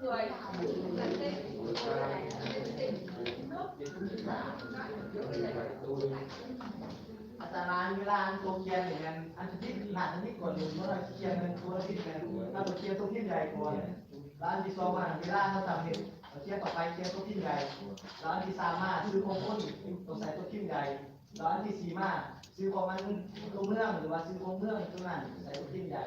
ອາຈານ ເວລາອັນຕົວຂຽນນີ້ແມ່ນ ອັນທີ່ຜິດ ໜ້າຈະມີກວດຢູ່ ເມື່ອຂຽນແມ່ນຕົວຜິດແມ່ນ ເຮົາຕ້ອງຂຽນຕົວພິມໃຫຍ່ກ່ອນ ແລ້ວອັນທີ່ສອງມາ ເວລາເຮົາທຳເຮັດ ຂຽນຕໍ່ໄປຂຽນຕົວພິມໃຫຍ່ ແລ້ວອັນທີ່ສາມມາ ຊື່ຂອງຄົນຕ້ອງໃສ່ຕົວພິມໃຫຍ່ ແລ້ວອັນທີ່ສີ່ມາ ຊື່ຂອງອັນຕົວເມືອງ ຫຼືວ່າຊື່ຂອງເມືອງຕົວນັ້ນໃສ່ຕົວພິມໃຫຍ່.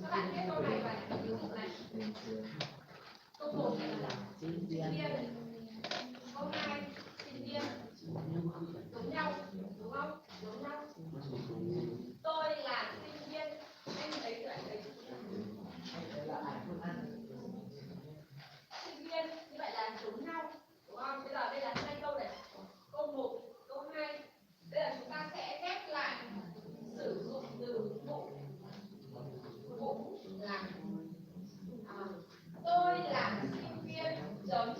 Các bạn biết câu này và hình dung này. Câu một là sinh viên. Câu hai, sinh viên. Giống nhau, đúng không? Giống nhau. Tôi là sinh viên. Anh thấy từ anh thấy chữ sinh viên, như vậy là giống nhau, đúng không? Bây giờ đây là hai câu này. Câu một, câu hai. Bây giờ chúng ta sẽ ghép lại, sử dụng từ cũng, cũng là, à, tôi là sinh viên chấm,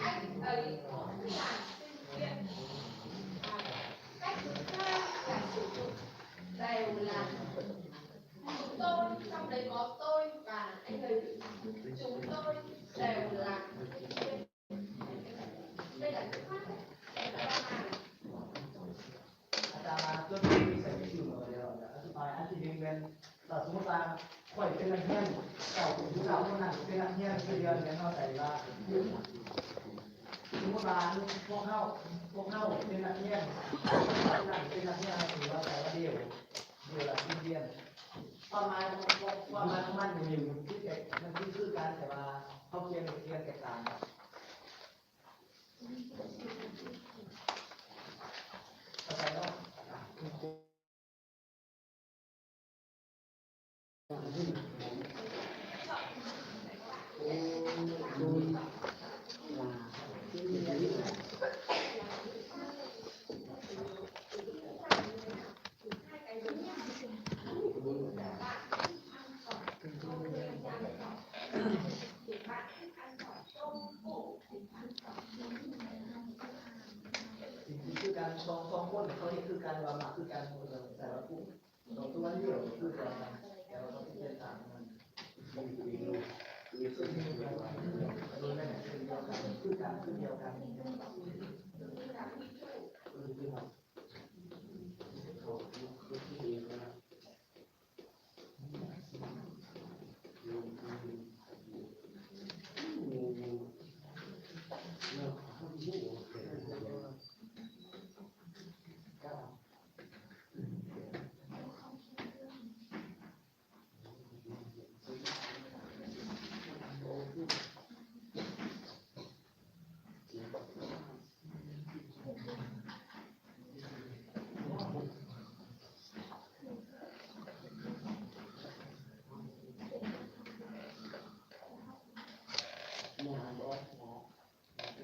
anh ấy cũng là sinh viên. À, cách thứ hai là sử dụng đều là chúng tôi, trong đấy có tôi và anh ấy. Chúng tôi đều là sinh viên. ອາຈານວ່າຕົວນີ້ໃສ່ໄປຊື່ໝົດແລ້ວ ອະທິບາຍອັນທີໜຶ່ງແມ່ນ ຖ້າສົມມຸດວ່າຂ້ອຍເປັນນັກຮຽນ ເຈົ້າເປັນຜູ້ເຖົ້າ ຄົນນັ້ນເປັນນັກຮຽນ ຄືເດືອນແມ່ນເຮົາໃສ່ວ່າ ສົມມຸດວ່າພວກເຮົາ ພວກເຮົາເປັນນັກຮຽນ ຄົນນັ້ນເປັນນັກຮຽນ ເຮົາຖືວ່າໃສ່ວ່າດຽວ ດຽວລະສິບຮຽນ ຄວາມໝາຍຂອງ ຄວາມໝາຍຂອງມັນຢູ່ນີ້ ມັນຄືແຕກ ມັນຄື ຄືກັນ ແຕ່ວ່າເຮົາຂຽນ ຂຽນແຕກຕ່າງ. ເຂົ້າໃຈເນາະ? ຄືກັນ ສອງ ສອງຄົນເຂົາເຮັດຄືກັນ ວ່າມັກຄືກັນ ແຕ່ວ່າຜູ້ ສອງຕົວນີ້ກໍຄືກັນ ແຕ່ວ່າເຂົາຊິປ່ຽນຕາມມັນ ຄືກັນ ຄືດຽວກັນ.